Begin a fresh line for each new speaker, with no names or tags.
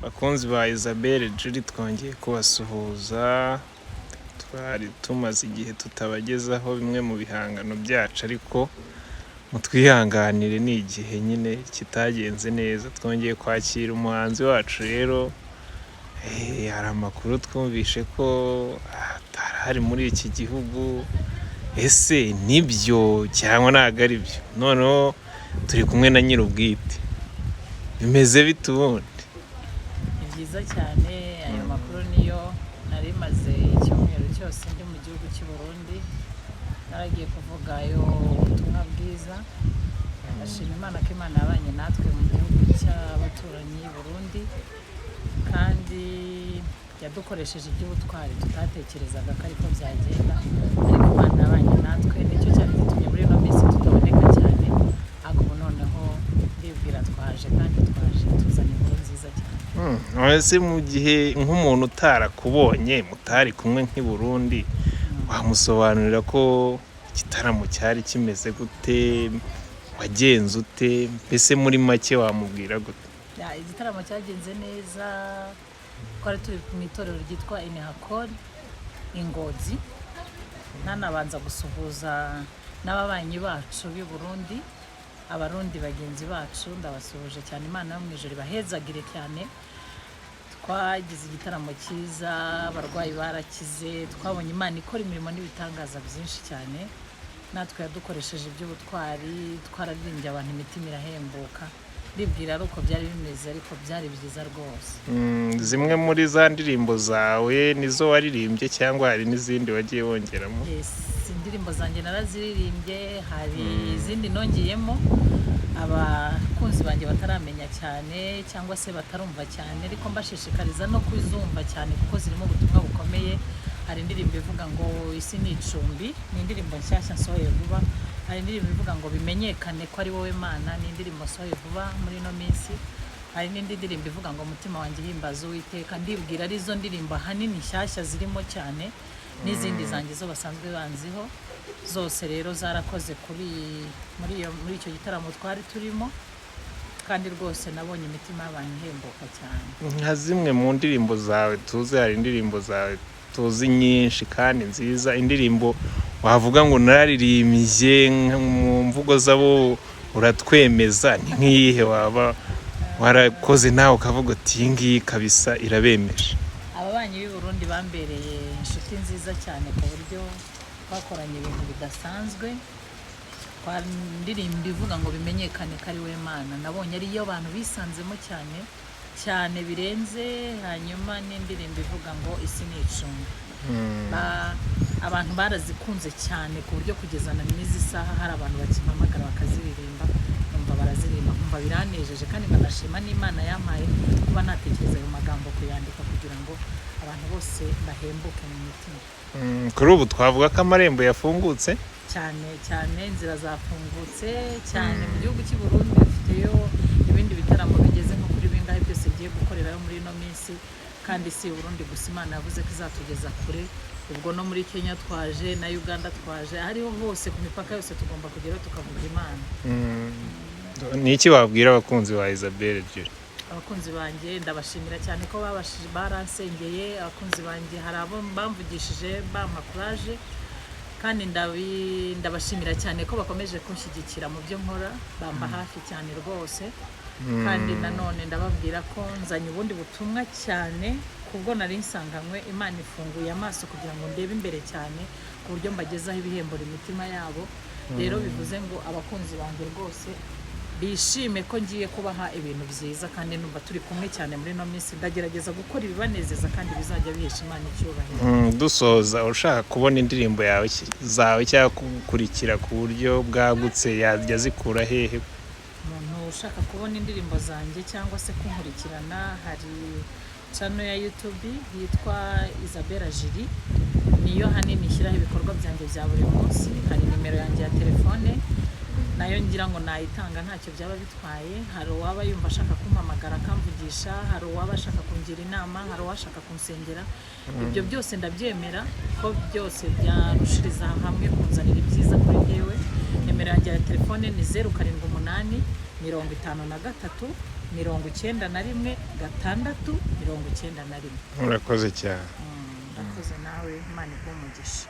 Bakunzi ba Isabelle Julie, twongeye kubasuhuza. Twari tumaze igihe tutabagezaho bimwe mu bihangano byacu, ariko mutwihanganire, ni igihe nyine kitagenze neza. Twongeye kwakira umuhanzi wacu rero. Hari amakuru twumvishe ko atari ari muri iki gihugu. Ese nibyo cyangwa ntabwo ari byo? Noneho turi kumwe na nyir'ubwite. Bimeze bite ubundi?
Ni byiza cyane, ayo makuru niyo. Nari maze icyumweru cyose ndi mu gihugu cy'u Burundi, naragiye kuvugayo ubutumwa bwiza. Ndashima Imana ko Imana yabanye natwe mu gihugu cy'abaturanyi Burundi, kandi yadukoresheje iby'ubutwari tutatekerezaga ko ariko byagenda, ariko Imana yabanye natwe. Nicyo cyari gitumye muri ino minsi tutaboneka cyane, ariko ubu noneho ndibwira twaje, kandi twaje tuzanye inkuru nziza cyane.
Ese mu gihe nk'umuntu utarakubonye, mutari kumwe nk'i Burundi, wamusobanurira ko igitaramo cyari kimeze gute, wagenze ute? Mbese muri make wamubwira gute?
Ya, igitaramo cyagenze neza. Twari turi mu itorero ryitwa Inehakori Ingozi. Nanabanza gusuhuza n'ababanyi bacu b'i Burundi, Abarundi bagenzi bacu, ndabasuhuje cyane. Imana yo mu ijuru ibahezagire cyane. Twagize igitaramo cyiza, abarwayi barakize, twabonye Imana ikora imirimo n'ibitangaza byinshi cyane. Natwe yadukoresheje iby'ubutwari, twararirimbye, abantu imitima irahembuka. Ndibwira ari uko byari bimeze, ariko byari byiza rwose.
Zimwe muri za ndirimbo zawe nizo waririmbye cyangwa hari n'izindi wagiye wongeramo?
Yes, indirimbo zanjye naraziririmbye, hari izindi nongeyemo abakunzi banjye bataramenya cyane cyangwa se batarumva cyane, ariko mbashishikariza no kuzumva cyane kuko zirimo ubutumwa bukomeye. Hari indirimbo ivuga ngo "Isi ni icumbi", ni indirimbo nshyashya nsohoye vuba. Hari indirimbo ivuga ngo "Bimenyekane ko ari wowe Mana", ni indirimbo nsohoye vuba muri ino minsi. Hari n'indi ndirimbo ivuga ngo "Umutima wanjye himbaza Uwiteka". Ndibwira arizo ndirimbo ahanini nshyashya zirimo cyane, n'izindi zanjye zo basanzwe banziho. Zose rero zarakoze kuri muri iyo muri icyo gitaramo twari turimo, kandi rwose nabonye imitima y'abantu ihembuka cyane.
Nka zimwe mu ndirimbo zawe tuzi, hari indirimbo zawe tuzi nyinshi kandi nziza. Indirimbo wavuga ngo nararirimbye, mu mvugo zabo uratwemeza, ni nk'iyihe waba warakoze nawe ukavuga uti "Iyi ngiyi kabisa irabemeje"?
Ababanyi b'i Burundi bambereye inshuti nziza cyane, ku buryo twakoranye ibintu bidasanzwe. Kwa ndirimbo ivuga ngo "Bimenyekane ko ari we Mana", nabonye ariyo abantu bisanzemo cyane cyane birenze. Hanyuma n'indirimbo ivuga ngo "Isi ni icumbi". Abantu barazikunze cyane, ku buryo kugeza na n'izi saha hari abantu bakimpamagara bakaziririmba, nkumva baraziririmba, nkumva biranejeje, kandi nkanashima n'Imana yampaye kuba natekereza ayo magambo, kuyandika kugira ngo abantu bose bahembuke mu mitima.
Kuri ubu twavuga ko amarembo yafungutse?
Cyane cyane, inzira zafungutse cyane mu gihugu cy'i Burundi. Bafiteyo ibindi bitaramo bigeze nko kuri bingahe byose bigiye gukorerayo muri ino minsi. Kandi si i Burundi gusa, Imana yavuze ko izatugeza kure. Ubwo no muri Kenya twaje, na Uganda twaje, ahariho hose ku mipaka yose tugomba kugeraho tukavuga Imana.
Ni iki wabwira abakunzi ba Isabelle Julie?
Abakunzi banjye ndabashimira cyane ko baransengeye. Abakunzi banjye hari abo bamvugishije bampa courage, kandi ndabashimira cyane ko bakomeje kunshyigikira mu byo nkora, bamba hafi cyane rwose. Kandi nanone ndababwira ko nzanye ubundi butumwa cyane kubwo nari nsanganywe. Imana ifunguye amaso kugira ngo ndebe imbere cyane, ku buryo mbagezaho ibihembura imitima yabo. Rero bivuze ngo abakunzi banjye rwose bishime ko ngiye kubaha ibintu byiza, kandi numva turi kumwe cyane muri ino minsi. Ndagerageza gukora ibibanezeza kandi bizajya bihesha Imana icyubahiro.
Dusoza, ushaka kubona indirimbo yawe zawe cyangwa kugukurikira ku buryo bwagutse yajya azikura hehe?
Umuntu ushaka kubona indirimbo zanjye cyangwa se kunkurikirana, hari channel ya YouTube yitwa Isabella Julie, niyo hanini ishyiraho ibikorwa byanjye bya buri munsi. Hari nimero yanjye ya telefone, nayo ngira ngo nayitanga, ntacyo byaba bitwaye. Hari uwaba yumva ashaka kumpamagara akamvugisha, hari uwaba ashaka kungira inama, hari uwashaka kunsengera, ibyo byose ndabyemera ko byose byarushiriza hamwe kunzanira ibyiza kuri njyewe. Nimero yanjye ya telefone ni 078 53. 91 6 91.
Murakoze cyane.
Murakoze nawe, Imana iguhe umugisha.